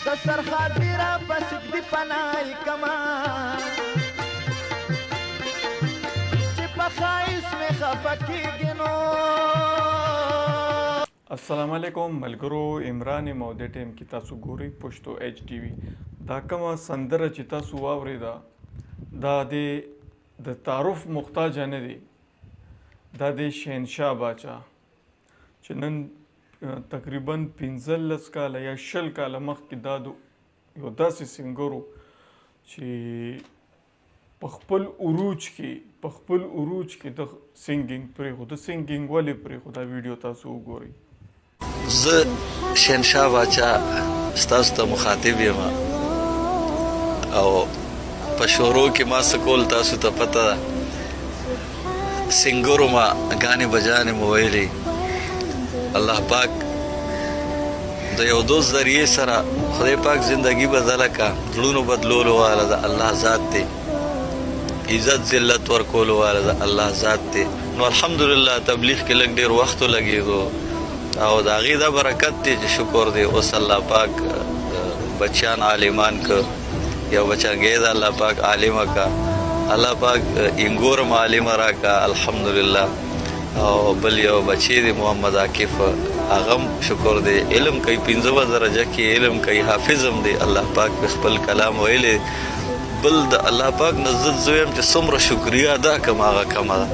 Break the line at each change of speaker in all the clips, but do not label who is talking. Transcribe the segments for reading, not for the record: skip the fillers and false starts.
د سرخادیرا پس دی پنای کما چې په خایس مې خفه کېږي نو.
السلام علیکم ملګرو، عمران یم او دې ټایم کې تاسو ګورئ پښتو ایچ ټي وي. دا کومه سندره چې تاسو واورېده دا د تعارف محتاج نه دی، دا د شهنشاه باچا چې نن تقریبا 15 کاله یا 20 کاله مخکې دا یو داسې سنګر و چې په خپل عروج کې د سنګینګ پرېښود. د سنګینګ ولې پرېښود؟ دا ویډیو تاسو وګورئ.
زه شهنشاه باچا ستاسو ته مخاطب یم او په شروع کې ما څه کول تاسو ته پته ده. سنګرو ما غانې بجانې مو ویلي. الله پاک د یو دوست ذریعه سره خدای پاک زندگی بدله کا، زړونو بدلولو والا د الله ذات دی، عزت ذلت ورکولو والا د الله ذات دی. نو الحمدلله تبلیغ کې لږ ډېر وخت ولګېدو او د هغې دا برکت دی چې شکر دی اوس الله پاک بچیان عالمان که، یو بچانګی د الله پاک عالمه کا، الله پاک انګورم عالمه راکا الحمدلله. او بل یو بچی دی محمد عاکف، هغه هم شکر دی علم کوي، 5مه درجه کې علم کوي، حافظ هم دی، الله پاک په خپل کلام ویلی. بل د الله پاک نه زه وایم چې څومره شکریه ادا کړم هغه کمه ده.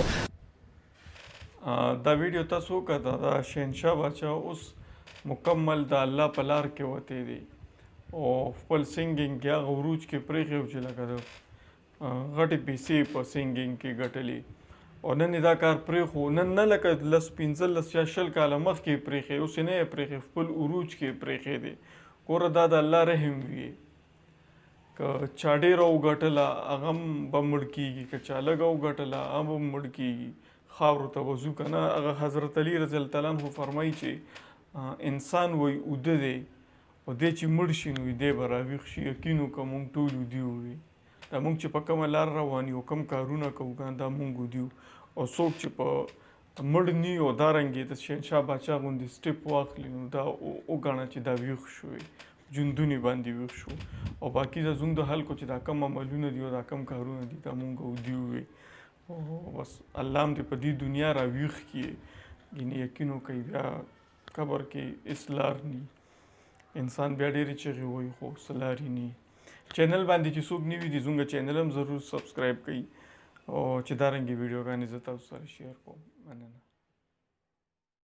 دا ویډیو تاسو وکته، دا شهنشاه باچا اوس مکمل د الله په لار کې وتی دی او خپل سنګینګ کې هغه عروج کې پرېښی و چې لکه د غټې پیسې په سنګینګ کې ګټلې، او نن یې دا کار پرېښو. نن نه لکه 10، 15 یا 20 کاله مخکې یې پرېښی، اوس یې نه یې پرېښی، خپل عروج کې یې پرېښی دی. ګوره دا د الله رحم وي، که چا ډېره وګټله هغه هم به مړ کېږي، که چا لږه وګټله هغه به مړ کېږي، خاورو ته به ځو که نه. هغه حضرت علی رضی الله تعالی عنه فرمایي چې انسان وایي اوده دی او دی چې مړ شي نو دی به راویښ شي. یقین وکړه موږ ټول اودي وي، دا موږ چې په کومه لار روان یو، کوم کارونه کوو که نه، دا موږ اودي یو. او څوک چې په مړ نی او دا رنګ یې د شهنشاه باچا غوندې سټپ واخلي نو دا وګڼه چې دا ویښ شوی، ژوندوني باندې ویښ شو. او باقي دا زموږ د خلکو چې دا کوم عملونه دي او دا کوم کارونه دي دا موږ اودي وي. او بس الله هم دې په دې دنیا را ویښ کړي، یعنې یقین وکړئ بیا قبر کې هېڅ لار نی، انسان بیا ډېرې چغې وایي خو څه لارې نی. چینل باندې چې څوک نوي دي زموږ چینل هم ضرور سبسکرایب کړئ او چې دا رنګې ویډیوګانې زه تاسو سره شیر کوم. مننه.